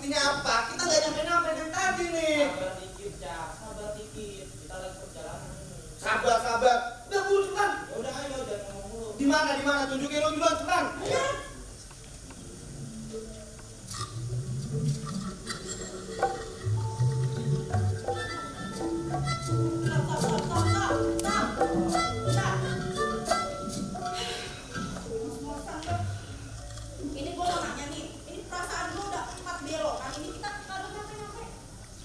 Buktinya apa? Kita nggak nyampe-nyampe dari tadi nih. Sabar dikit, Cak. Sabar dikit. Kita lagi perjalanan. Sabar. Udah buru cepetan. Ya udah ayo, jangan ngomong mulu. Di mana? Tunjukin lo duluan cepetan. Ayo. Ini gue mau nanya nih, ini perasaan gue udah 4 belokan, ini kita baru nyampe-nyampe.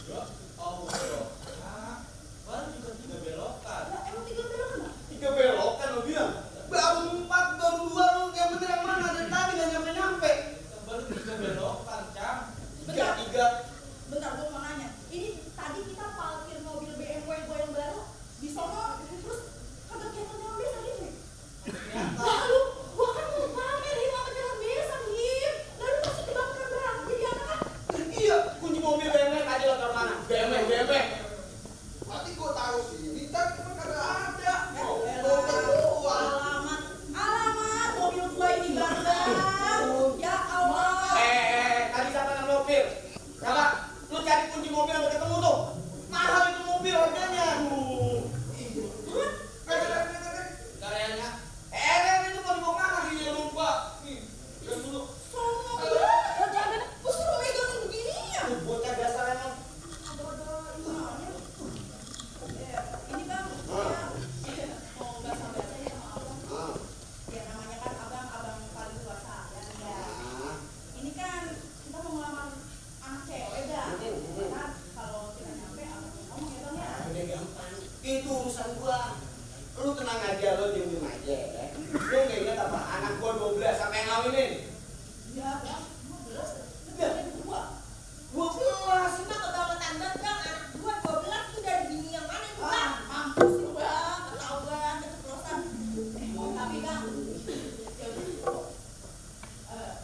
Ya, belokan. Baru juga 3 belokan. Ya, emang 3 belokan gak? 3 belokan lo bilang. Baru 4, baru 2 lo. Yang bener yang mana? Dari tadi nggak nyampe-nyampe. Baru 3 belokan, Cak. 3. Bentar, gue mau nanya. Ini tadi kita parkir mobil BMW gue yang baru di sono, terus kagak kelihatan jalan desa gitu. Lalu, gue kan mau pamer Him sama jalan desa Him. Lalu masih kebakaran barang, jadi apa? Iya, kunci mobil BMW tadi lo taruh mana? BMW. Berarti gue taruh sini, tapi kan kagak ada. Alamat, mobil gue ini bandang. Ya Allah. Tadi siapa yang mobil? Siapa? Lu cari kunci mobil sampai ketemu tuh. Mahal itu mobil harganya. Karyanya. Itu mau dibawa mana? Iya lupa. Lihat dulu. Sono, jangan, gue suruh megang beginian. Bocah dasar emang. Ini bang, saya mau bahasa-bahasa ya sama abang. Ya namanya kan abang paling dewasa ya. Ini kan kita mau ngelamar anak cewek dah. Kan kalau kita nyampe abang ngomong ya bang ya. Udah gampang. Itu urusan gua. Lu tenang aja, lu diem aja ya. Lu nggak ingat apa? Anak gua 12 sampai yang ngawinin. Ya bang, 12, lebih dari 2. 12. Cuma kebangetan banget bang, anak gua 12 tuh dari bini yang mana tuh bang? Mampus lu bang, ketahuan, keceplosan. Tapi bang, ya udah.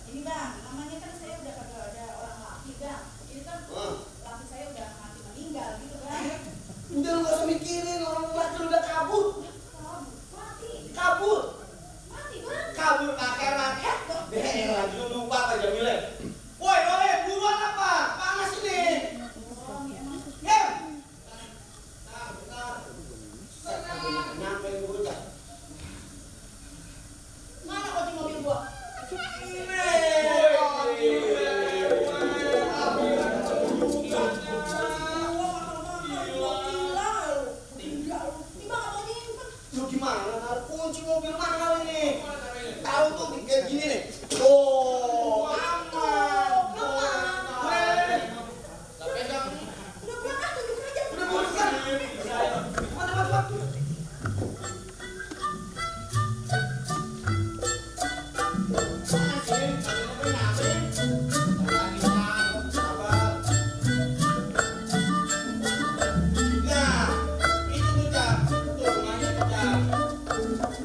Ini bang, namanya kan saya udah kagak ada orang laki bang. Ini kan laki saya udah mati meninggal gitu bang. Udah lu gak usah mikirin, orang laki lu udah kabur. Mati Kabur bang. kakek. Lagi lu lupa apa Jamile? Woi, buruan apa? Panas ini. Oh, ini emang Ya. Nyampe ini bocah. mana kunci mobil gua? Lu gimana? Naruh kunci mobil mahal ini. Tahu tuh kayak gini nih. Oh, aman. Lah pegang nih. Udah buat ah, tunjukin aja. Udah bukan. Mana.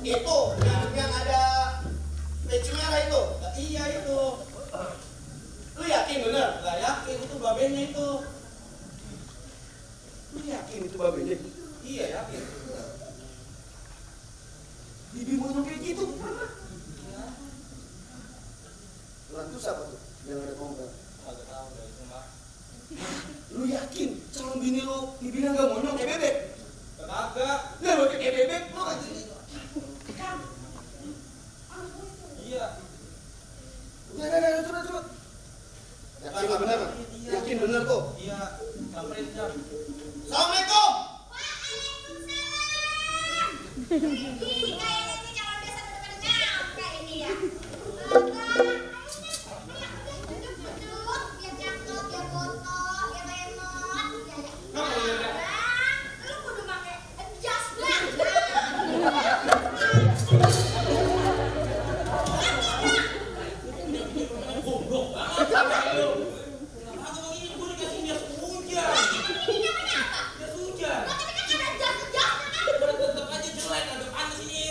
Itu yang ada peci merah itu. Iya itu. Lu yakin bener? Lah yakin itu babenya itu. Lu yakin itu babenya? Iya yakin. Bibi mau kayak gitu pernah? Lantu siapa tuh yang ada komplain? Kagak tahu dari rumah. Lu yakin calon bini lu dibilang gak monyong kayak bebek? Kagak. Lah lu kayak bebek lu kan gini. Iya. Udah, cepet. Yakin bener? Yakin bener kok? Iya. Samperin jam. Assalamualaikum. Ini kayaknya ini calon desa udah pada nyampe ini ya. Duduk, biar jatuh, biar botol, biar lemon, lu kudu pakai jas bang. Goblok banget sama lu. Kenapa aku begini gua dikasih jas hujan? Ini namanya apa? Jas hujan. Oh, tapi kan ada jas-jasnya kan? Tetep aja jelek, ada panas ini.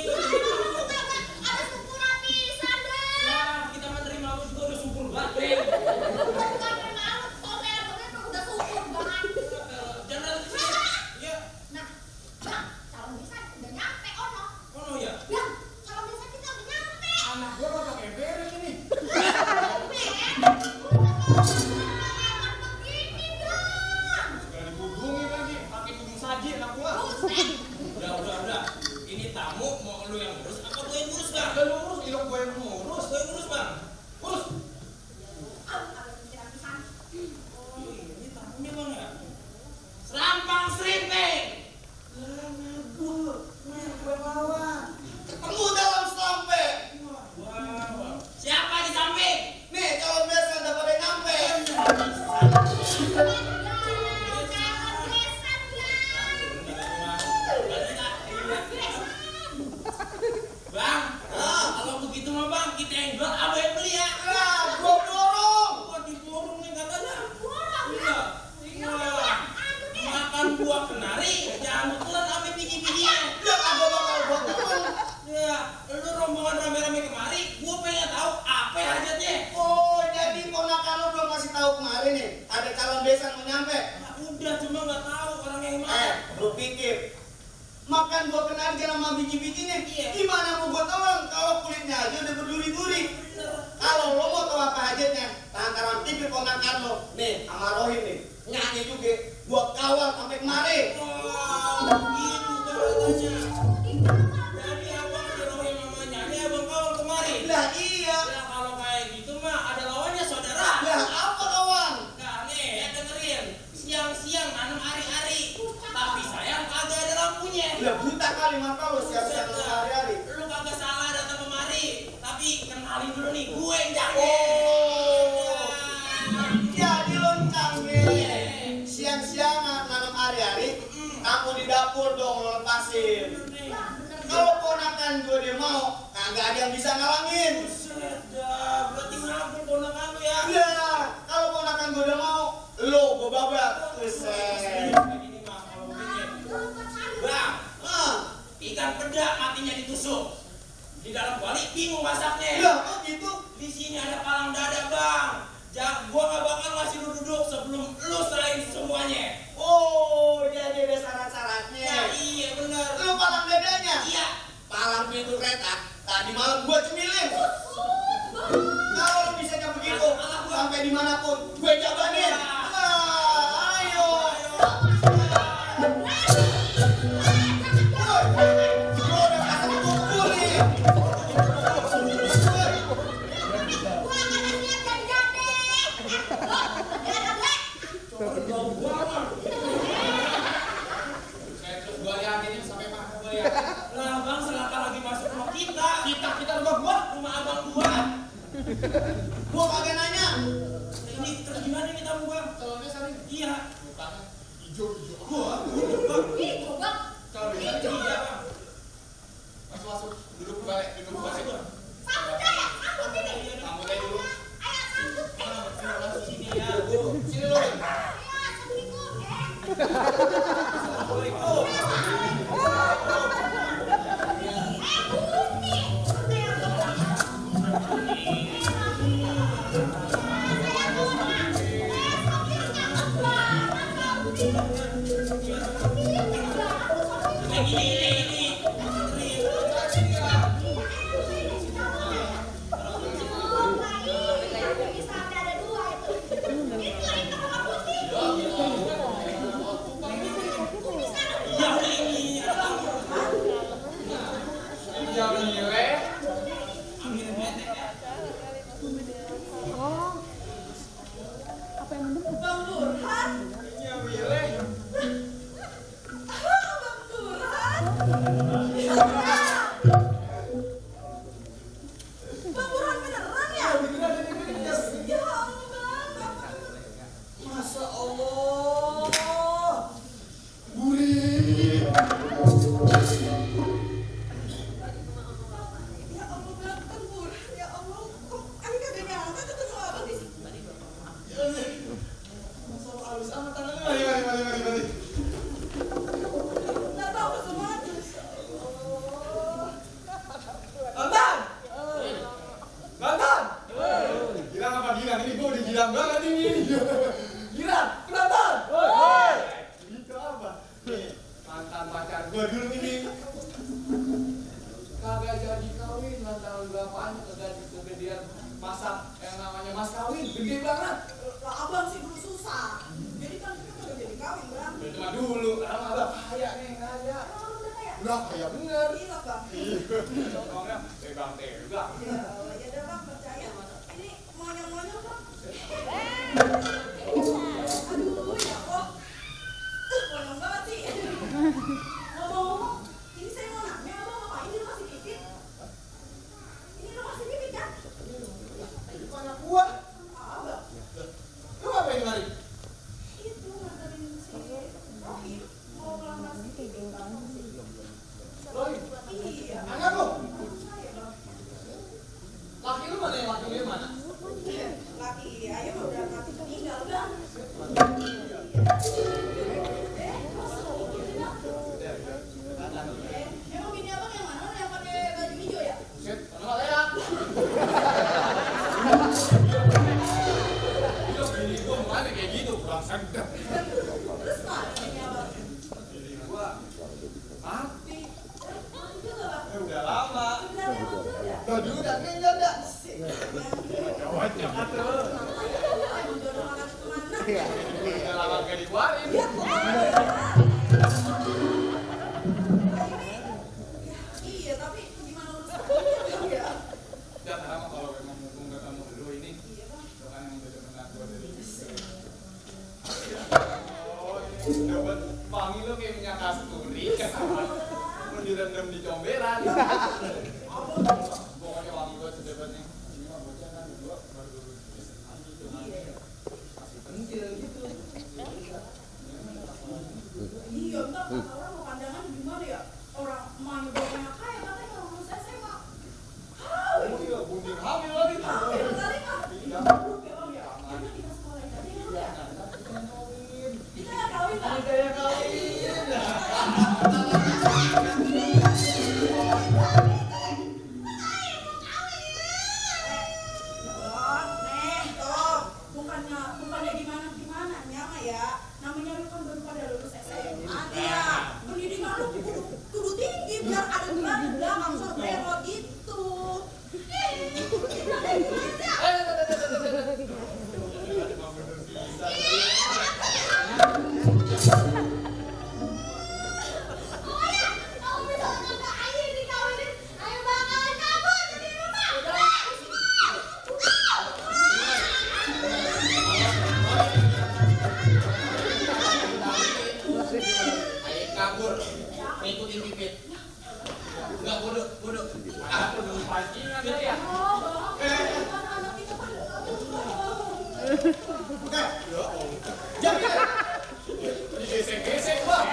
kali nih, ada calon besan mau nyampe. Ya udah, cuma nggak tahu orangnya yang mana. Lu pikir makan gua kena aja sama biji-bijinya. Iya. Gimana mau gua tolong kalau kulitnya aja udah berduri-duri? Kalau lo mau tahu apa hajatnya, lantaran TV ponakan lo, nih sama Rohim nih, nyanyi juga, gua kawal sampai kemari. Wah, gitu katanya. Jadi abang Rohim namanya, ini abang kawal kemari. Lah iya. Ya kalau kayak gitu mah ada lawannya saudara. Lah apa kawan? Nah nih, ya dengerin. Siang-siang nanam ari-ari, tapi sayang kagak ada lampunya. Lah buta kali maka lo siap-siap Buset, hari-hari. lu kagak salah datang kemari, tapi kenalin dulu nih, gue yang jago. Oh, jadi loncang nih. Siang-siang nanam hari-hari, kamu di dapur dong lo lepasin. Kalau ponakan gue dia mau, kagak ada yang bisa ngalangin. Buset dah, berarti ngabur ponakan lu ya. Ya, kalau ponakan gue udah mau, lo gue babak. Buset. Begini mah kalau begini. Bang, ikan peda matinya ditusuk. Di dalam kuali bingung masaknya. Lah, kok gitu? Di sini ada palang dada, Bang. Gua gak bakal ngasih lu duduk sebelum lu serahin semuanya. Oh, jadi ada syarat-syaratnya. Ya iya bener. Lu palang dadanya? Iya. Palang pintu kereta, tadi malam gue cemilin. Kalau lu bisa kayak begitu, sampai dimanapun, gue jabanin. Nah, ayo. Gue udah kasih kumpul nih. Lah Bang, selaka lagi masuk rumah kita. Kita rumah gua, rumah abang gua. Gue kagak nanya. Ini terus gimana kita mau Bang? Calonnya sari Iya. bukannya hijau-hijau. Gua, Bang. Kalau Iya biasanya Bang. masuk duduk balik Masuk Bang. rambutnya dulu. Masuk sini ya. Sini lo. Ini. Ya ini. Jangan nilai. Ambil bete ya. Bang Burhan? Iya, nilai. Bang Burhan? Bang Burhan beneran ya? Ya ampun, Bang. Masa Allah. Gurih. Ya Allah, Bang Burhan. Ya Allah, kok Ani kagak nyangka ketemu abang di sini. Masalah halus amat tangannya. Mari. Nggak tahu ketemu aja. Masya Allah. Bantan. Girang apa girang? Ini gue udah girang banget ini. Girang, penonton. Itu apa? Nih, mantan pacar gue dulu ini. Kagak jadi kawin, lantaran bapaknya kagak kegedean masak yang namanya mas kawin, gede banget. Lah abang sih dulu susah. Jadi kan kita kagak jadi kawin, Bang. Ya cuma dulu, sekarang abang kaya nih, kaya. Oh, udah kayak Udah kaya bener. gila, Bang. Ngomongnya tegang. Ya Allah, ya udah Bang, percaya. Ini monyong-monyong, Bang. Aduh, ya Allah. Monyong banget sih. Ngomong-ngomong, ini saya mau nanya, Abang ngapain di rumah si Pipit? Ini rumah si Pipit kan? Itu anak gua. Abang, Lu ngapain kemari? itu nganterin si Rohim mau ngelamar si Pipit, Bang. Roy, Iya. anak lu. Saya, Bang. Laki lu mana? Laki lu mana? Laki ayah mah udah mati meninggal, Bang. Emang bini abang yang mana? Yang pakai baju hijau ya? Buset, mana nggak lihat? Gila, bini gua mana? sedap. Terus mana ini abang? Jadi gua mati. Mati juga bang. Udah lama. Udah lewat ya. Tadi udah nih ada. Wajah atuh. Emang jodoh makan kemana? Udah lama gak dikeluarin. Ya, iya, tapi gimana urusannya ya? Ya karena kalau memang mumpung ketemu dulu ini, Iya bang. itu kan yang benar-benar gua dari oh, ini dapat wangi lo kayak minyak kasturi kan? Mau direndam di comberan. Pokoknya wangi gua sedebatnya. Ini mah bocah kan berdua baru lulus gitu kan. Masih pentil gitu. Iya, entar kata orang mau pandangan gimana ya? Orang emaknya bapaknya kaya, katanya kalau menurut saya mah Oh iya, bunting hamil lagi. hamil kali mah. Iya. Buruk ya bang ya? Karena kita sekolahin aja ya bang ya? Kita nggak kawin lah. Kayak kawin. Bukannya gimana nyama ya. Namanya lu kan baru pada lulus SMA ya. Pendidikan lu kudu tinggi biar ada gelar di belakang sorbero gitu. Ayo kabur, ngikutin pipit. Enggak bodoh. Aku belum pancingan ya. Oh, bang. Anak itu kan Jamil. Digesek-gesek, Bang.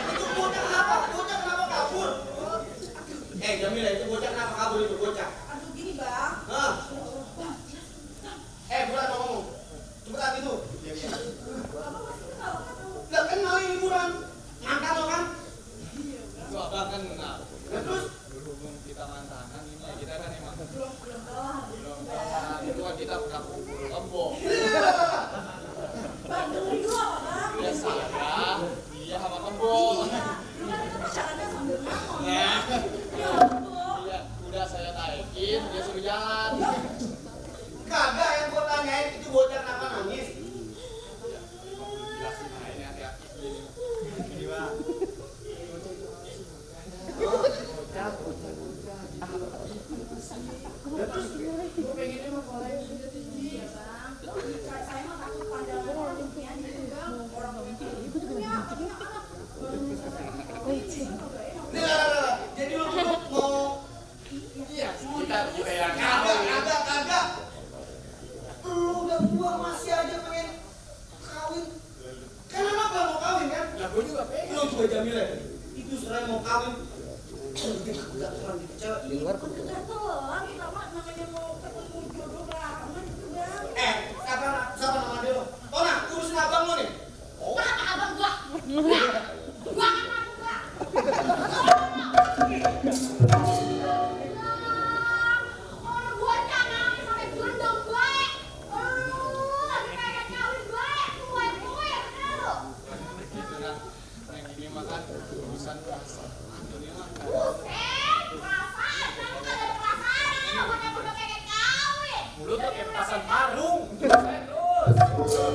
Itu bocah kenapa? Bocah kenapa kabur? Jamila itu bocah kenapa kabur itu bocah? aduh gini bang. Hah? Bulan mau ngomong. Cepetan itu. Abang masih kenal kan? Gak kenal ini Bulan. Mantan lo kan? Itu abang kan kenal. Ya, terus? Berhubung kita mantanan ini, kita kan emang Belum kelar. belum kelar. Itu kan kita pernah kumpul kembok. Bang, dengerin dulu apa bang? Ya saya, dia sama kembok. Iya, lu kan itu pacarannya sambil ngomong. Ya. Ya ampun. Iya, udah saya naikin, dia suruh jalan. Kagak yang gua tanyain itu bocah kenapa nangis? Jelasin aja nih hati-hati. Ini Bang. Gue pengennya mah kolanya sudah tinggi. Iya bang. Saya mah takut pandangan orang impian gitu bang. Orang punya anak. Baru bisa Nah, jadi lu tuh mau Iya, kita ya kagak. Lu udah tua masih aja pengen kawin. Kan anak gak mau kawin kan? Lah gue juga pengen. Lu juga Jamila. Itu selain mau kawin. Gak telan gitu cewek. di luar kebetulan kita mah namanya mau ketemu jodoh belakangan gitu bang. Siapa nama dia lo? Tona, urusin abang lo nih. Kenapa abang gua? Gua kan abang gua. Orang bocah nangis sampai gendong gue. Lagi pengen kawin gue. Gue bener lu. Gitu kan. Yang ini makan urusan rasa. Ini mah Buset, perasaan. Kan gak ada perasaan. Bocah-bocah pengen kawin. mulut tuh kayak petasan parung. Terus.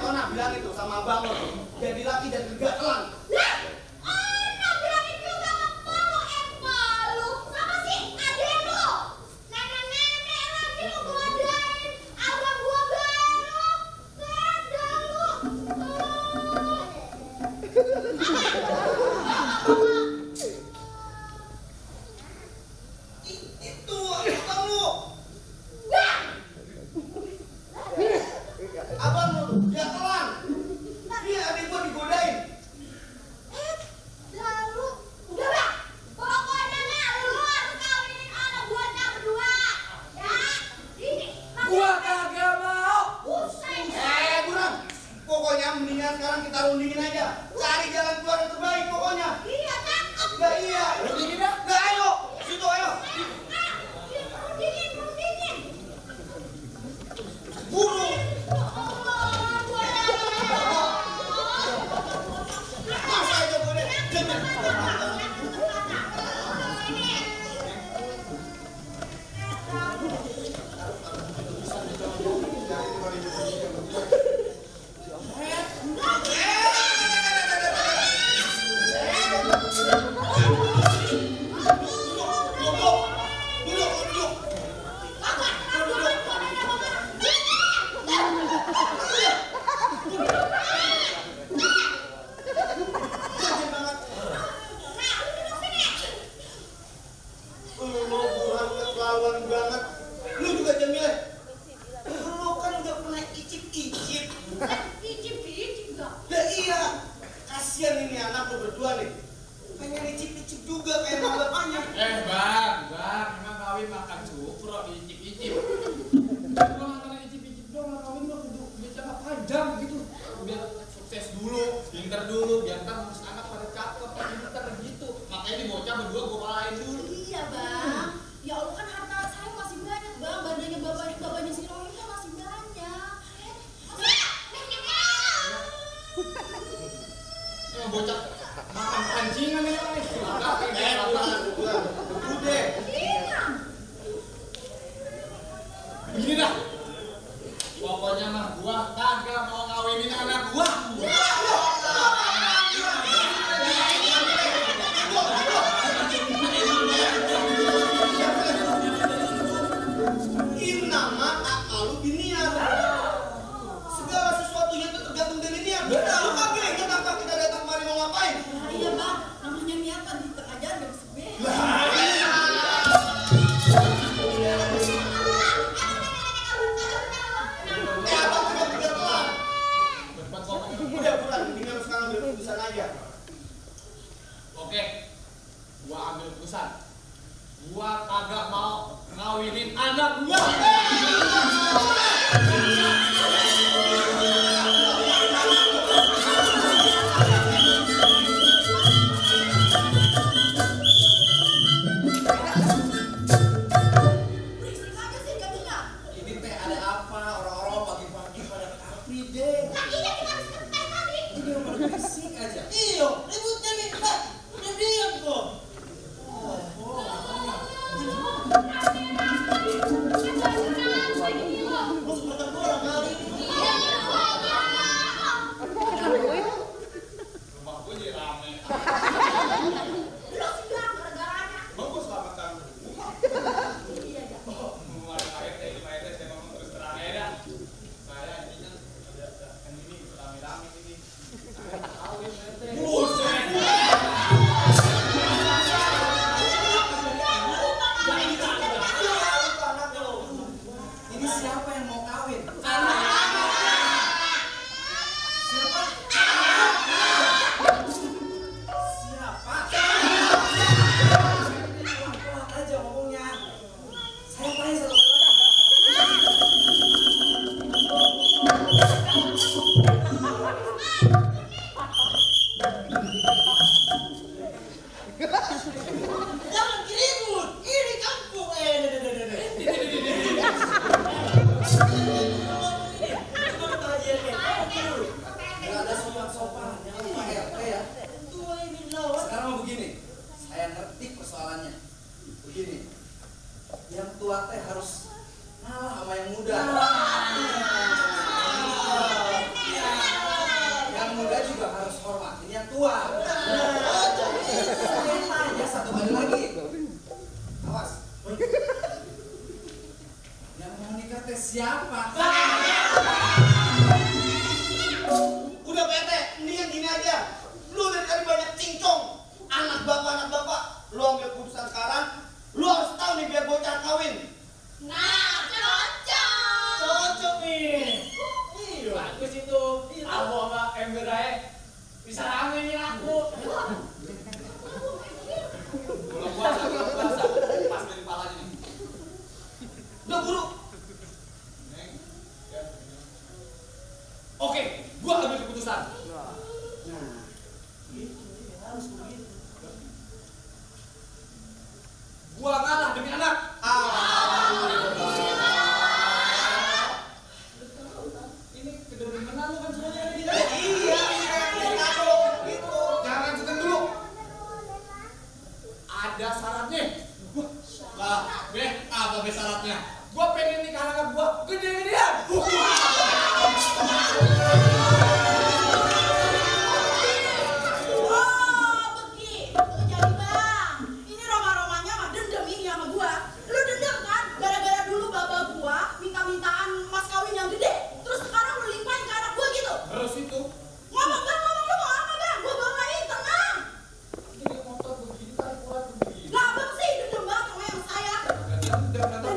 Tona bilang itu sama abang lo. Jadi laki dan gak telan. Lah, orang bilangin juga malu malu. Sama si adek lu. Nenek-nenek lagi lu ngadain. Abang gua baru. Beda lu. Itu abang lo. Bang, Abang lo gak telan. Iya adik gua digodain. keterlaluan banget. Lu juga Jamil. Lu kan udah pernah icip-icip. Icip enggak. Ya iya. Kasian ini anak lu berdua nih. Pengen icip-icip juga kayak bapaknya. Bang, emang kawin makan cukur diicip-icip. Kalau antara icip-icip doang, kawin mah kudu bicara panjang gitu. Biar sukses dulu, pinter dulu, biar ntar ngurus anak pada cakep, pinter gitu. Makanya di bocah berdua gue palain dulu. Iya bang. Ya Allah kan harta saya masih banyak bang. Badannya bapaknya si Rohim kan masih banyak. Emang bocah makan pancingan ya nih. Bulan. Udah. Begini dah. Pokoknya mah gua kagak mau ngawinin anak gua. Ini nama kakak lu binian. Segala sesuatunya itu tergantung dari niat. Lu kagak ingat apa kita datang kemari mau ngapain? Iya bang. Namanya niatan di tengah jalan gak bisa beres. Abang juga telat. Berbuat kok. Udah Bulan, mendingan lu sekarang ambil keputusan aja. Oke. Gua ambil keputusan. Gua kagak mau ngawinin anak gua. Berisik aja sih jadinya. Ini teh ada apa? Orang-orang pagi-pagi pada Free Day. Nah iya kita harus ngetek tadi. Ini yang pada berisik aja. Iya, ributnya nih. Nah, udah diam kok. Lu seperti orang kali ini. Rumah gua jadi rame. Lu sih bang gara-garanya. Emang gua selamatkan rumah. Iya ya. Rumah ada Pak RT, saya ngomong terus terang aja dah. Saya intinya ada kan ini rame-rame ini. Saya kawin Pak RT. Buset. Ini siapa yang mau kawin? Siapa? Siapa? Kuat aja ngomongnya. Saya tanya satu kali. Jangan ribut. Ini kampung. Nggak ada sopan-sopan. Yang Pak RT ya. Sekarang mau begini. Saya ngerti persoalannya. Begini. Yang tua teh harus ngalah sama yang muda. Yang muda juga harus hormatin yang tua. Saya tanya satu kali lagi. Awas. Yang mau nikah teh siapa? Udah Pak RT, mendingan gini aja. Lu dari tadi banyak cincong. Anak bapak. Lu ambil keputusan sekarang. Lu harus tahu nih biar bocah kawin. Nah cocok. Cocok nih. Iya. Bagus itu. Aku sama ember aja bisa rame nih aku. Bulan puasa pas dari palanya nih. Udah buru. Neng, ya. Oke, gua ambil keputusan. Gua ngalah demi anak. Ini kedemengan lu kan semuanya ada di dalam. Iya, kalau gitu. Jangan lanjutin dulu. Ada syaratnya. Lah, apa syaratnya? Gua pengen nikah anak gua gede-gedean. Oh begitu jadi bang. Ini roma-romanya mah dendam ini sama gua. Lu dendam kan? Gara-gara dulu bapak gua minta-mintaan mas kawin yang gede. Terus sekarang lu limpahin ke anak gua gitu. Terus itu Ngomong bang, lu mau apa bang? Gua bawain tenang. ini motor begini tarik kuat begini. Lah abang sih dendam banget sama yang saya. Dan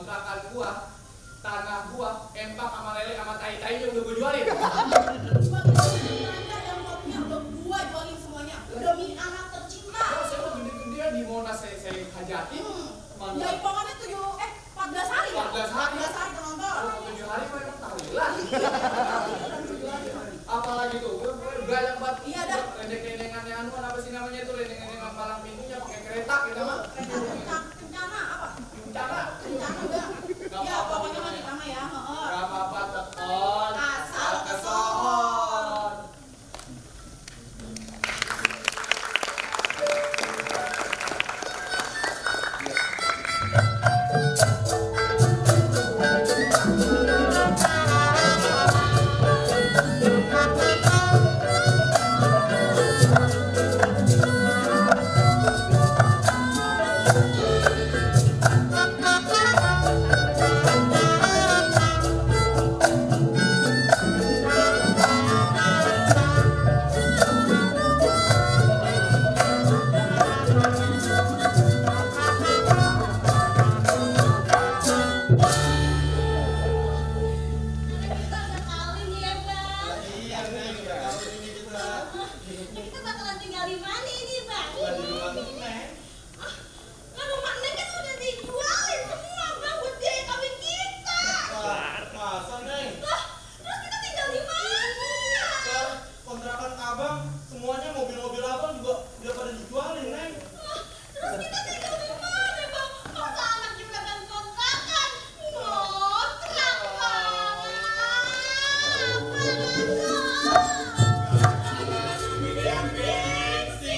kontrakan gua, tanah gua, empak sama lele sama tai-tainya udah gua jualin. Udah gua jualin semuanya. Demi anak tercinta. Saya mau gede-gedean di Monas saya hajatin. Ya hitungannya 14 hari. 14 hari. 14 hari penonton. Kalau 7 hari mah emang tahlilan. Apalagi tuh, gue banyak banget. Iya dah. Rendeng-rendengannya anu apa sih namanya itu, rendeng-rendengan palang pintunya pakai kereta gitu mah. Rencana apa? Rencana. Rencana enggak? Ya pokoknya mah kita mah ya. Gak apa-apa tekon. Asal kesohon. Kita udah kawin ya, Bang. Iya, Neng, udah kawin ini kita. Kita bakalan tinggal di mana ini, Bang? Tinggal di rumah Neng. Kan rumah Neng kan udah dijualin semua, Bang, buat biaya kawin kita. Wah, masa Neng? Lah, terus kita tinggal di mana? Kan kontrakan abang, semuanya mobil-mobil abang juga udah pada dijualin Neng. Terus kita tinggal di mana, Bang? Masa anak juga kan kontrakan? Ngontrak, Bang. Yang bensin.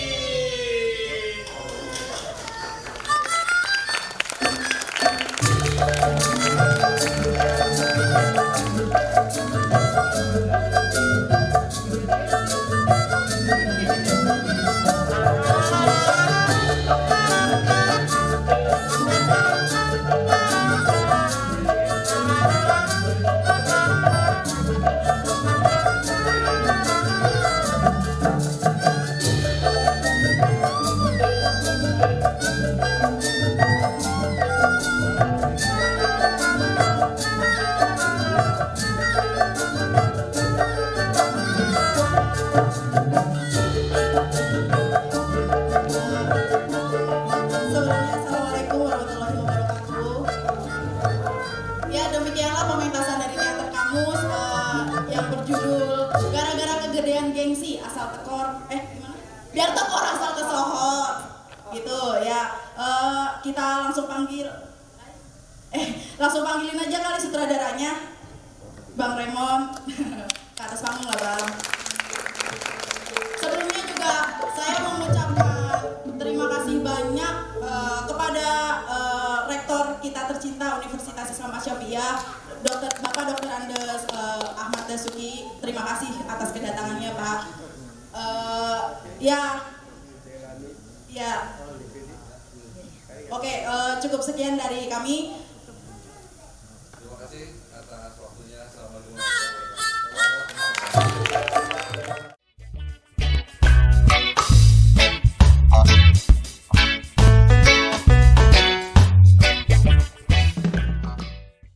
Sebelumnya Assalamualaikum warahmatullahi wabarakatuh. Ya demikianlah pementasan dari teater Kamus yang berjudul Gara-gara Kegedean Gengsi Asal Tekor gimana? Biar tekor asal kesohor gitu ya. Kita langsung panggilin aja kali sutradaranya Bang Raymond ke atas panggung lah Bang. Sebelumnya juga saya mengucapkan terima kasih banyak kepada rektor kita tercinta Universitas Islam Asy-Syafi'iyah, Bapak Dr. Andes Ahmad Dasuki. Terima kasih atas kedatangannya Pak. Oke, cukup sekian dari kami. Terima kasih atas waktunya. Assalamualaikum.